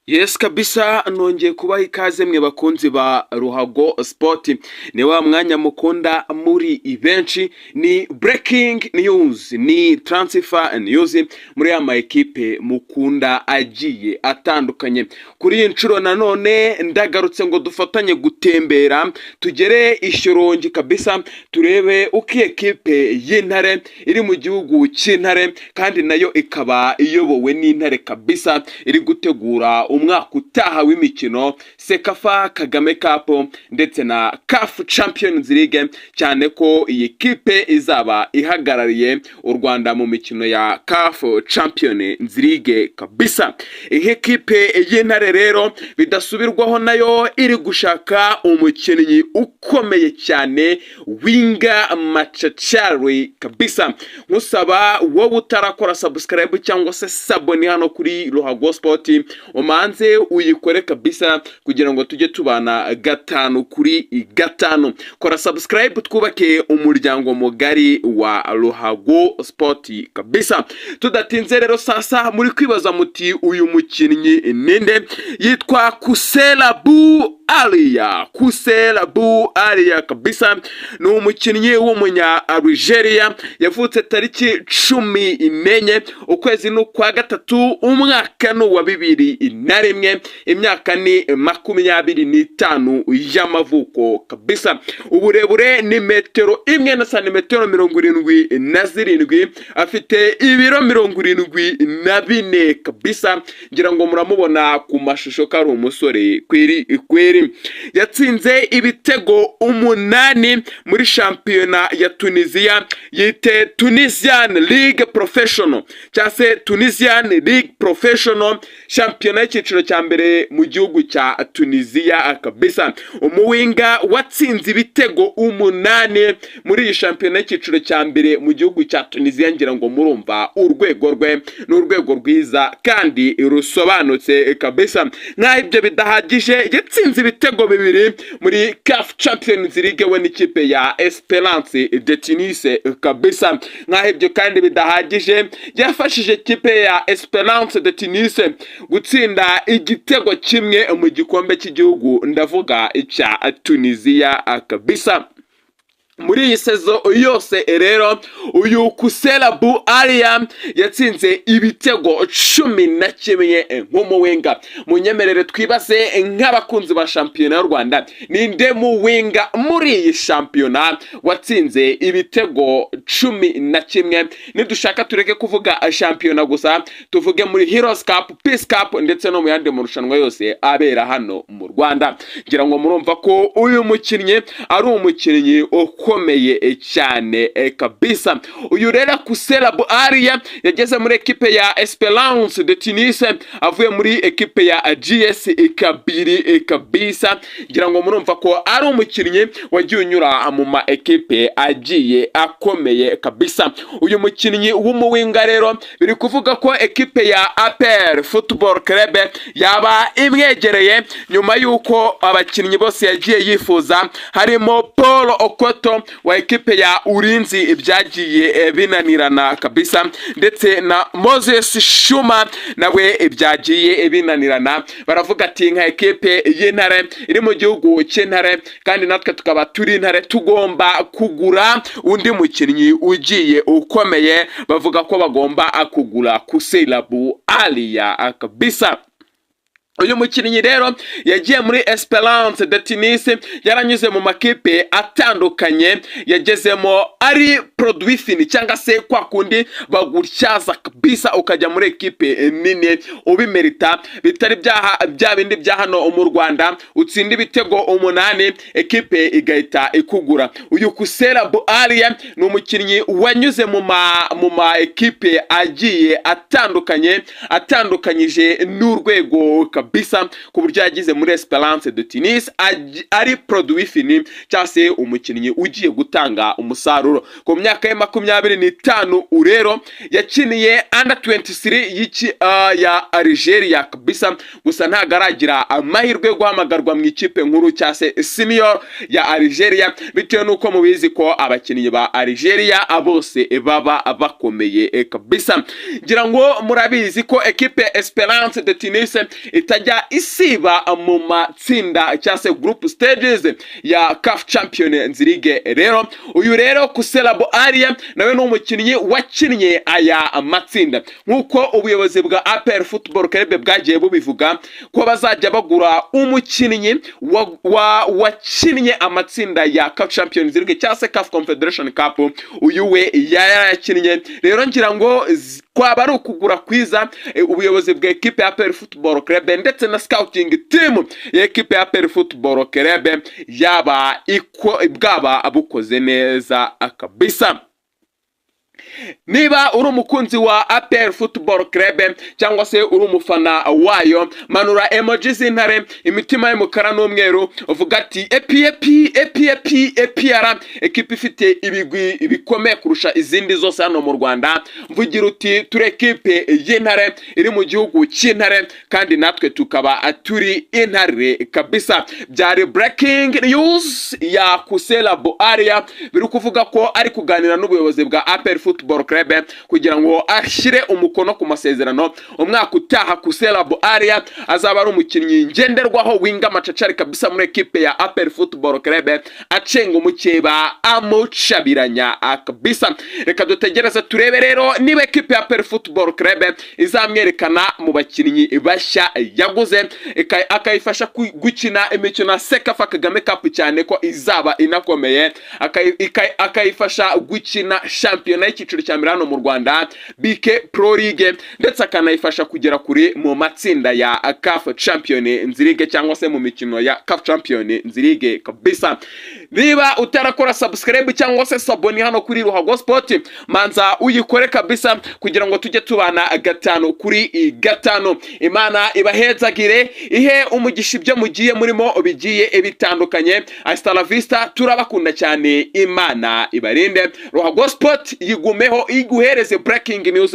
Yes kabisa, nongeye kubaha ikaze mwe bakunzi ba Ruhago Sport. Ni wa mwanya mukunda muri benshi, ni breaking news, ni transfer news muri ya ma ekipe mukunda agiye atandukanye. Kuri iyi nshuro nanone ndagarutse ngo dufatanye gutembera, tugere i Shyorongi kabisa, turebe uko iyi ekipe y'Intare iri mu gihugu cy'Intare, kandi nayo ikaba iyobowe n'Intare kabisa, iri gutegura umwaka utaha w'imikino, CECAFA Kagame Cup ndetse na CAF Champions League, cyane ko iyi kipe izaba ihagarariye u Rwanda mu mikino ya CAF Champions League kabisa. Iyi kipe y'Intare rero bidasubirwaho nayo iri gushaka umukinnyi ukomeye cyane, winger machachari kabisa. Nkusaba wowe utarakora subscribe cyangwa se s'abonner hano kuri Ruhago Sport, umanze uyikore kabisa kugira ngo tujye tubana gatanu kuri gatanu. Kora subscribe twubake umuryango mugari wa Ruhago Sport kabisa. Tudatinze rero, sasa muri kwibaza muti: "Uyu mukinnyi ninde?" Yitwa Koceila Boualia. Koceila Boualia kabisa ni umukinnyi w'umunya Algeria, yavutse tariki 14, ukwezi ni ukwa gatatu, umwaka ni uwa 2001, imyaka ni 25 y'amavuko kabisa. Uburebure ni metero 1 na santimetero 77, afite ibiro 74 kabisa. Ngira ngo muramubona ku mashusho ko ari umusore kweri kweri. Yatsinze ibitego 8 muri shampiyona ya Tunisia, yite Tunisian League Professional cyangwa se Tunisian League Professional, shampiyona y'icyiciro cya mbere mu gihugu cya Tunisia kabisa. Umuwinger watsinze ibitego 8 muri iyi shampiyona y'icyiciro cya mbere mu gihugu cya Tunisia, ngira ngo murumva urwego rwe ni urwego rwiza kandi rusobanutse kabisa. Nk'aho ibyo bidahagije, yatsinze ibitego 2 muri CAF Champions League we n'ikipe ya Esperance de Tunis kabisa. Nk'aho ibyo kandi bidahagije, yafashije ikipe ya Esperance de Tunis gutsinda igitego 1 mu gikombe cy'igihugu, ndavuga icya Tunisia kabisa. Muri iyi saison yose rero, uyu Koceila Boualia yatsinze ibitego 11 nk'umuwinger. Munyemerere twibaze nk'abakunzi ba shampiyona y'u Rwanda: ninde muwinger muri iyi shampiyona watsinze ibitego 11? Nidushaka tureke kuvuga shampiyona gusa, tuvuge muri Heroes Cup, Peace Cup ndetse no mu yandi marushanwa yose abera hano mu Rwanda. Ngira ngo murumva ko uyu mukinnyi ari umukinnyi ukomeye cyane kabisa. Uyu rero Koceila Boualia yageze muri ekipe ya Esperance de Tunis avuye muri ekipe ya JS Kabylie kabisa. Ngira ngo murumva ko ari umukinnyi wagiye unyura mu ma ekipe agiye akomeye kabisa. Uyu mukinnyi w'umuwinger rero biri kuvuga ko ekipe ya APR Football Club yaba imwegereye, nyuma y'uko abakinnyi bose yagiye yifuza, harimo Paul Okoto wa ekipe ya Ulinzi, byagiye binanirana kabisa, ndetse na Moses Shuma nawe byagiye binanirana. Baravuga ati: "Nka ekipe y'Intare iri mu gihugu cy'Intare, kandi natwe tukaba turi Intare, tugomba kugura undi mukinnyi ugiye ukomeye." Bavuga ko bagomba kugura Koceila Boualia kabisa. Uyu mukinnyi rero yagiye muri Esperance de Tunis yaranyuze mu makipe atandukanye, yagezemo ari produit fini, cyangwa se kwa kundi bagutyaza kabisa ukajya muri ekipe nini ubimerita, bitari byaha bya bindi bya hano mu Rwanda, utsinda ibitego 8 ekipe igahita ikugura. Uyu Koceila Boualia ni umukinnyi wanyuze mu ma ekipe agiye atandukanye, atandukanyije n'urwego kabisa, ku buryo yagize muri Esperance de Tunis ari produit fini, cyangwa se umukinnyi ugiye gutanga umusaruro. Ku myaka ye 25 rero yakiniye under 23 y'iki ya Algeria kabisa. Gusa ntabwo aragira amahirwe yo guhamagarwa mu ikipe nkuru cyangwa se senior ya Algeria, bitewe n'uko mubizi ko abakinnyi ba Algeria bose baba bakomeye kabisa. Ngira ngo murabizi ko ekipe Esperance de Tunis itari itajya isiba mu matsinda cyangwa se group stages ya CAF Champions League. Rero uyu rero Kusela Aria nawe ni umukinnyi wakinnye aya matsinda, nk'uko ubuyobozi bwa APR Football Club bwagiye bubivuga ko bazajya bagura umukinnyi wakinnye amatsinda ya CAF Champions League cyangwa se CAF Confederation Cup. Uyu we yarayakinnye. Rero ngira ngo kwaba ari ukugura kwiza ubuyobozi bwa ekipe ya APR Football Club ndetse na scouting team ya ekipe ya APR Football Club yaba iko bwaba bukoze neza kabisa. Niba uri umukunzi wa APR Football Club cyangwa se uri umufana wayo, manura emoji z'intare, imitima y'umukara n'umweru, uvuga ati: "Epi epi epi epi APR, ekipe ifite ibigwi bikomeye kurusha izindi zose hano mu Rwanda." Mvugira uti: "Turi ekipe y'intare iri mu gihugu cy'intare, kandi natwe tukaba turi intare kabisa." Byari breaking news ya Kusela Boaria, biri kuvuga ko ari kuganira n'ubuyobozi bwa APR Football Club kugira ngo ashyire umukono ku masezerano. Umwaka utaha Kusela Boaria azaba ari umukinnyi ngenderwaho, winger macacari kabisa muri ekipe ya APR Football Club, acenga umukeba, amucabiranya kabisa. Reka dutegereze turebe rero niba ekipe ya APR Football Club izamwerekana mu bakinnyi bashya yaguze, akayifasha gukina imikino ya CECAFA Kagame Cup, cyane ko izaba inakomeye, akayifasha gukina shampiyona y'icyiciro cya mbere hano mu Rwanda, BK Pro League, ndetse akanayifasha kugera kuri mu matsinda ya CAF Champions League cyangwa se mu mikino ya CAF Champions League kabisa. Niba utarakora subscribe cyangwa se s'abonner hano kuri Ruhago Sport, manza uyikore kabisa kugira ngo tujye tubana gatanu kuri gatanu. Imana ibahezagire, ihe umugisha ibyo mugiye murimo bigiye bitandukanye. Hasta la vista, turabakunda cyane, Imana ibarinde. Ruhago Sport yigumeho iguhereze breaking news.